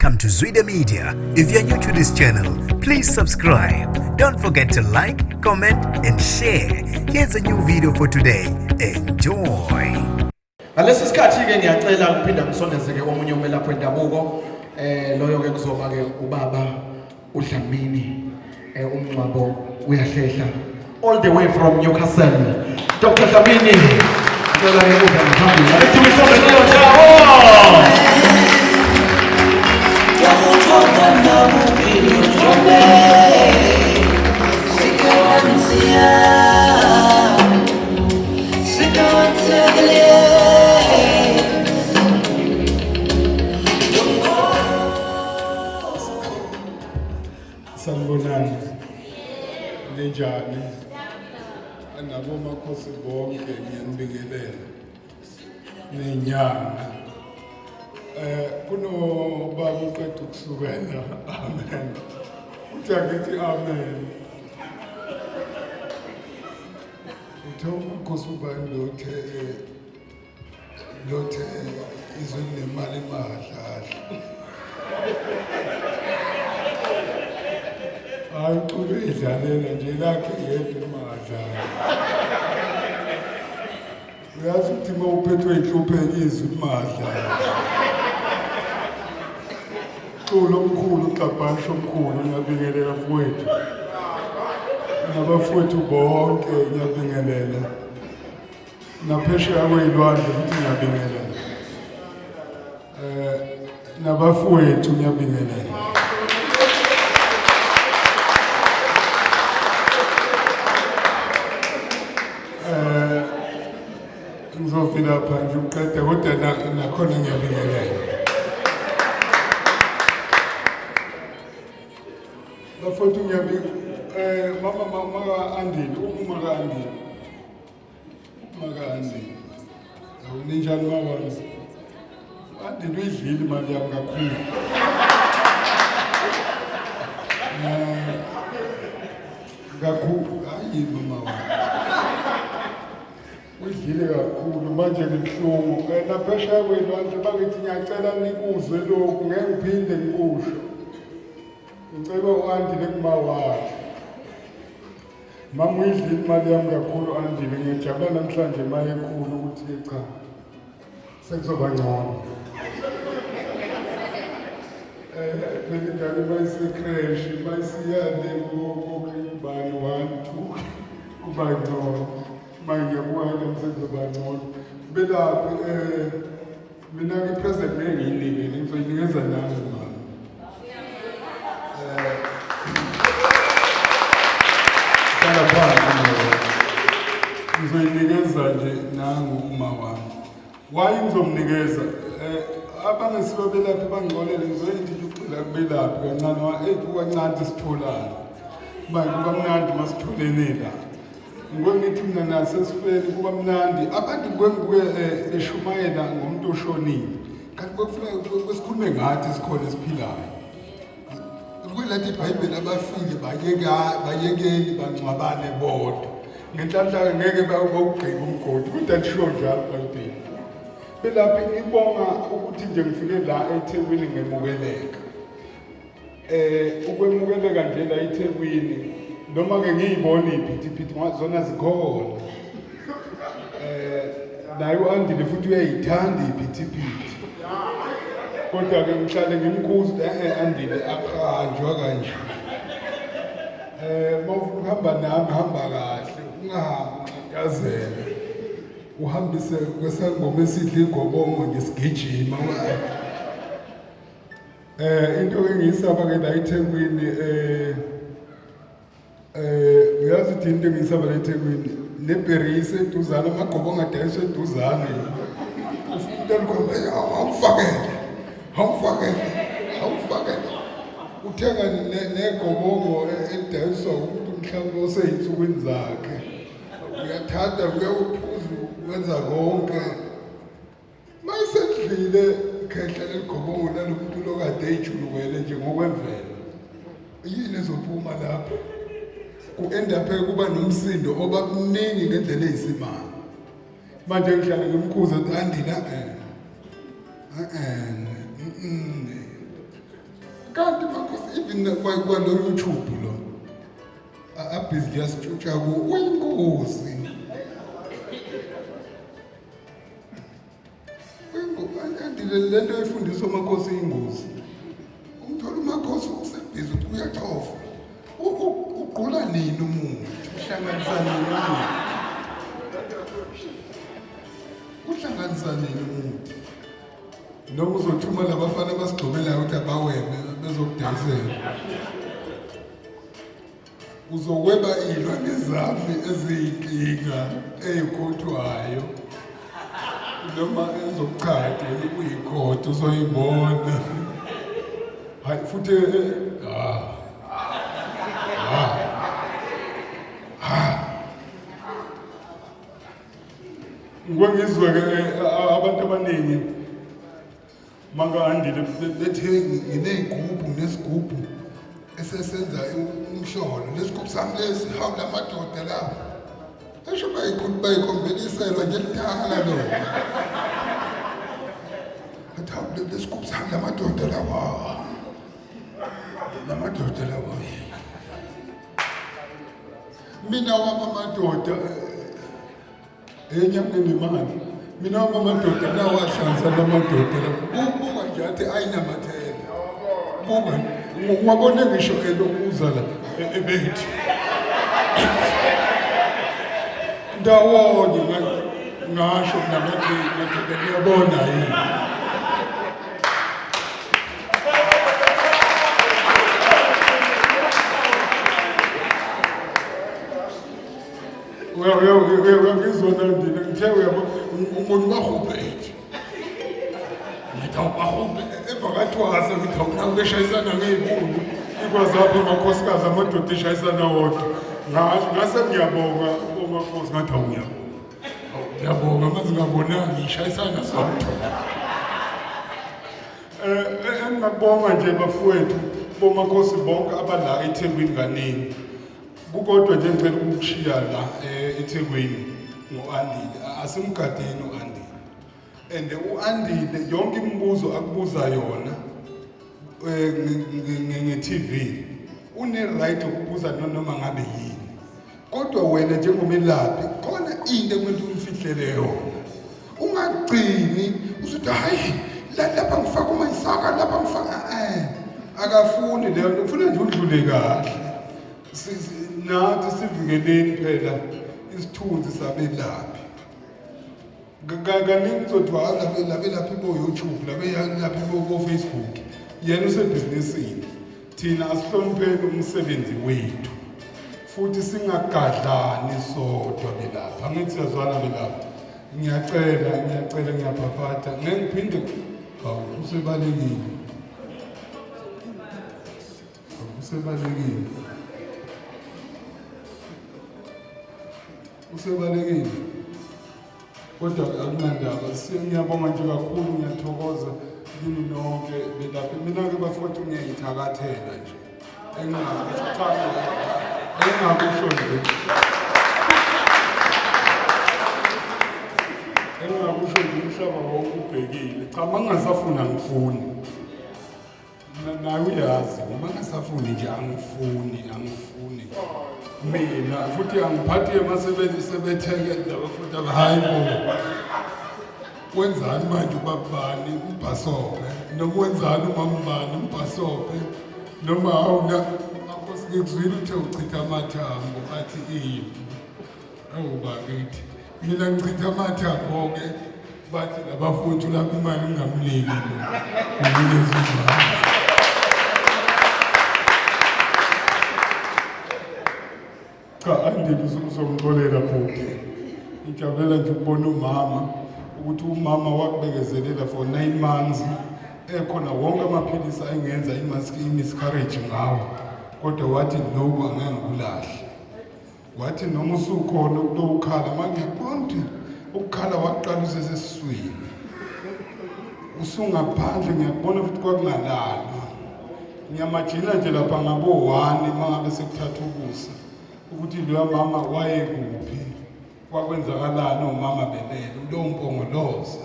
Welcome to Zwida Media. If you're new to this channel, please subscribe. Don't forget to like, comment, and share. Here's a new video for today. Enjoy. Ngalesi sikhathi-ke ngiyacela ukuphinda ngisondeze-ke omunye umelaphi wendabuko loyo ke kuzoba ke ubaba uDlamini umngcwabo uyahlehla all the way from Newcastle. Dr. Dlamini, ngicela ke uze ngaphambili. Ake ihlombe leyo ndawo. Sanibonani. Ninjani? Nabo makhosi bonke ngiyanibingelela. Nenyanga. Kunobaba uqeda ukusukela. Amen. Uthi angithi amen. Uthe umakhosi ubani lothe lothe izwe linemali emadladla. Hayi uxube idlalela nje lakhe yedwa emadladla. Uyazi ukuthi uma uphethwe inhlupheko izwi limadladla. Xulo omkhulu uxabhasha omkhulu ngiyabingelela mfowethu. Nabafowethu bonke ngiyabingelela. Naphesheya kwey'lwandle futhi ngiyabingelela. Nabafowethu ngiyabingelela. Ngizofika phandle uqeda kodwa nakhona ngiyabingelela. Bafowethu ngiyabingelela. Mama maka Andile, uma ka Andile. Maka Andile. Awuninjani mama? Andile uyidlile imali yami kakhulu. Kakhulu, hayi mama wami. Uyidlile kakhulu manje ngibuhlungu. Naphesheya kwey'lwandle bakithi ngiyacela nikuzwe lokhu ngeke ngiphinde ngikusho. Ngicela u-Andile kuma wakhe. Mama uyidlile imali yami kakhulu Andile, ngiyajabula namhlanje imali ekhulu ukuthi cha sekuzoba ngcono. Phela ingane mayise-creche, mayisiya le kokubani 1 2 kuba ngcono. Manje ngiyabuka nami sekuzoba ngcono. Belaphi mina ngi-present ngeke ngiyinike, ngizoyinikeza nami mama. Hlala phansi mama. Ngizoyinikeza nje nangu uma wami. Why ngizomnikeza? Abangesibo belaphi bangixolele, ngizoyithi nje ukugxila kubelaphi kancane, kukancane sitholane. Manje kuba mnandi masitholene la. Ngike ngithi mina nasesifeni kuba mnandi. Abantu ngike ngibuke beshumayela ngomuntu oshonile. Kanti kwekufuneka kwesikhulume ngathi sikhona esiphilayo. Kuyilapho iBhayibheli abafile bayekeli bangcwabane bodwa. Ngenhlanhla ngeke bawugqike umgodi, kodwa lisho njalo iBhayibheli. Belaphi ngibonga ukuthi nje ngifike la eThekwini ngemukeleka. Ukwemukeleka nje la eThekwini noma ke ngiyibona iphithiphithi ngoba zona zikhona. Naye uAndile futhi uyayithanda iphithiphithi. Kodwa ke ngihlale ngimkhuza Andile akuhanjwa kanje. Mawufuna ukuhamba nami hamba kahle, ungahambi uxakazele. Uhambise kwesangoma esidla igobongo nje sigijima. Into engiyisaba ke la eThekwini uyazi ukuthi into engiyisaba la eThekwini nebherisi eduzane, amagobongo adayiswa eduzane. Umuntu alikhomba, awufakele, awufakele, awufakele. Uthenga negobongo elidayiswa umuntu mhlawumbe osey'nsukwini zakhe. Uyathatha, uyawuphuza, wenza konke. Mayisedlile khehla leligobongo lalo muntu lokade ejulukele nje ngokwemvelo. Yini ezophuma lapho? Ku-end up kuba nomsindo oba mningi ngendlela eyisimanga. Manje ngihlale ngimkhuza ukuthi Andile Kanti makhosi even kwalo YouTube lo abhizi liyasitshutsha ku uyingozi. Andile le nto efundiswa umakhosi iyingozi. Umthola umakhosi usebhizi ukuthi uyachofa. Ugqula nini umuntu? Uhlanganisa nini umuntu? Uhlanganisa nini umuntu? Noma uzothuma labafana abasigxobelayo ukuthi abawebe bezokudayisela. Uzokweba iy'lwane zami eziyinkinga ey'khothwayo noma ezokuchade uyikhotha uzoyibona. Hayi futhi ah ah ah ngike ngizwe-ke abantu abaningi Mangandile bethe nginey'gubhu nginesigubhu esesenza umhlolo lesigubhu sami lesi hawu la madoda lawo esho bayikhombelisela nje lidala lona athi hawu lesigubhu sami la madoda lawa la madoda lawa mina wami amadoda enyameni imali mina wami amadoda nawo ahlanza lamadoda buka nje athi ayinamathela buka ungabona ngisho elokuza la ebethi ndawonye ngasho mina ngathi madoda niyabona yini. Uyangizwa nandile ngithe uyabo umuntu bahubhe ethi ngithi awubahubhe emva kathwasa ngithi awunaku beshayisana ngey'bunu ikwazaphi amakhosikazi amadoda eshayisana wodwa ngase ngiyabonga omakhosi ngathi awu ngiyabonga ngiyabonga maze ngabonanga ngishayisana sodwa. Engingakubonga nje bafowethu bomakhosi bonke abala eThekwini kaningi kukodwa nje ngicela ukukushiya la eThekwini ngo-Andile. Asimgadeni u-Andile and u-Andile yonke imibuzo akubuza yona nge-TV une-right yokubuza noma ngabe yini, kodwa wena njengomelaphi khona into ekumele umfihlele yona. Ungagcini usuthi hayi lapha ngifaka umayisaka lapha ngifaka akafuni leyo nto, ufuna nje udlule kahle. Nathi sivikeleni phela isithunzi sabelaphi. Kaningi kuzothiwa labelaphi bo-YouTube, labelaphi bo-Facebook, yena usebhizinisini. Thina asihlonipheni umsebenzi wethu futhi singagadlani sodwa belapha. Angithi siyazwana belapha? Ngiyacela, ngiyacela, ngiyabhabhatha ngeke ngiphinde. Hawu, usebalekile, usebalekile, usebalekile, kodwa akunandaba. Ngiyabonga nje kakhulu, ngiyathokoza kini nonke belaphi. Mina-ke bafowethu ngiyayithakathela nje engingakusho, cha, engingakusho nje engingakusho nje umhlaba wonke ubhekile. Cha, uma ngingasafuni angifuni, naye uyazi, uma ngingasafuni nje angifuni, angifuni mina futhi angiphathi emasebenzi sebetheke laba futhi hayi bo wenzani manje ubabani umbhasobhe noma wenzani umambani umbhasobhe noma awuna makhosi ngikuzwile uthe uchitha amathambo athi imvu awu bakithi mina ngichitha amathambo-ke bathi labafowethu lapho imali ngingamniki lo nginikeza umama. Cha, Andile uzongixolela bhuti. Ngijabulela nje ukubona umama ukuthi umama wakubekezelela for 9 months ekhona wonke amaphilisi engenza i-miscarriage ngawo, kodwa wathi lokhu angeke ngikulahle. Wathi noma usukhona ukukhala manje ngiyakubona ukuthi ukukhala waqala usesesiswini usungaphandle, ngiyakubona futhi kwakungalalwa. Ngiyamajina nje lapha ngabo-1 uma ngabe sekuthatha ukusa ukuthi loya mama wayekuphi, kwakwenzakalani omama belele, lowo mpongoloza,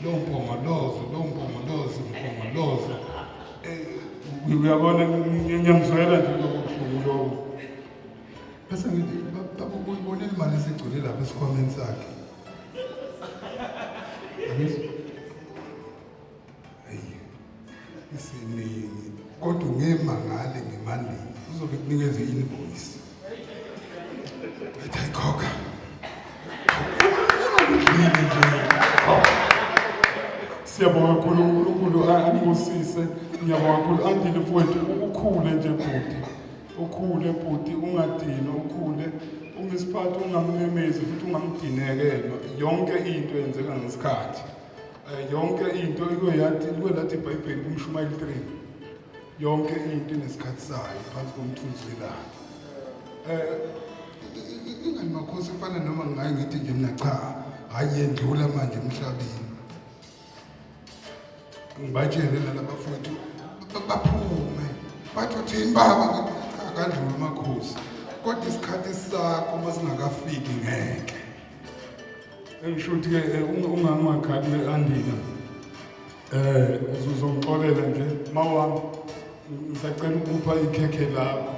lowo mpongolozo, lowo mpongolozo, mpongolozo. Uyabona, ngiyamzwela nje lokho buhlungu lokho. Bese ngithi baba uyibonile imali esigcwele lapha esikhwameni sakhe. Angizwa. Hayi. Isiningi kodwa ungemangale ngemandini uzobe kunikeza i-invoice. Athi ayikhokha. Ungakudlile nje. Siyabonga kakhulu uNkulunkulu anibusise. Ngiyabonga kakhulu andile mfowethu ukhule nje bhuti. Ukhule bhuti ungadinwa ukhule umisiphathi ungammemezi futhi ungamdinekelwa yonke into yenzeka ngesikhathi. Yonke into ikoyathi ikwelathi iBhayibheli kumshumayeli 3. Yonke into inesikhathi sayo phansi komthunzi welanga. Ingani makhosi kufana noma ngingaye ngithi nje mina cha hayi yendlula manje emhlabeni. Ngibatshele nalabafowethu baphume bathi uthini baba ngithi cha kandlula umakhosi kodwa isikhathi sakho uma singakafiki ngeke. Engisho ukuthi-ke ungangiwakhali andina uzongixolela nje mawami ngisacela ukupha ikhekhe lakho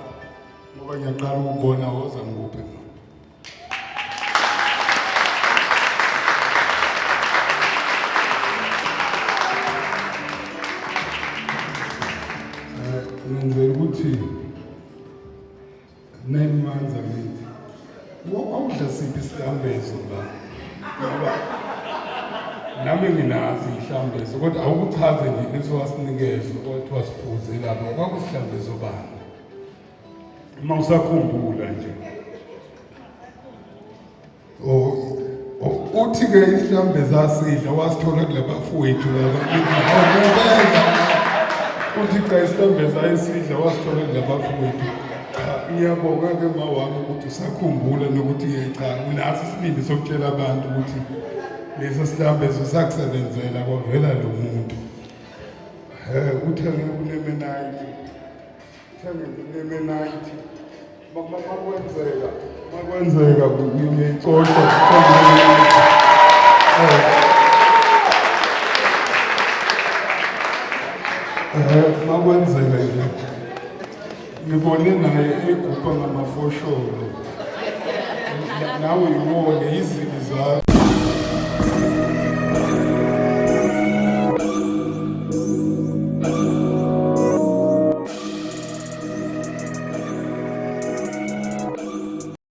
ngoba ngiyaqala ukubona woza ngikuphe ma. Ngenzela ukuthi 9 months angithi wawudla siphi isihlambezo la ngoba nami nginazi ihlambezo kodwa awukuchaze nje leso wasinikezwa kodwa wasiphuze lapho kwakusihlambezo bani uma usakhumbula nje. Oh, uthi-ke isihlambe zasidla wasithola kulabafowethu laba. Awubeka. Uthi cha isihlambe sayisidla wasithola kulabafowethu. Cha ngiyabonga-ke ma wami ukuthi usakhumbula nokuthi cha unaso isibindi sokutshela abantu ukuthi leso sihlambezo sakusebenzela kwavela lo muntu. Uthenge kunemenayiti. Uthenge kunemenayiti. Makwenzeka, makwenzeka ngiyixoxa. Makwenzeka nje ngibone naye egubha ngamafosholo nawe iwone izibi zakho.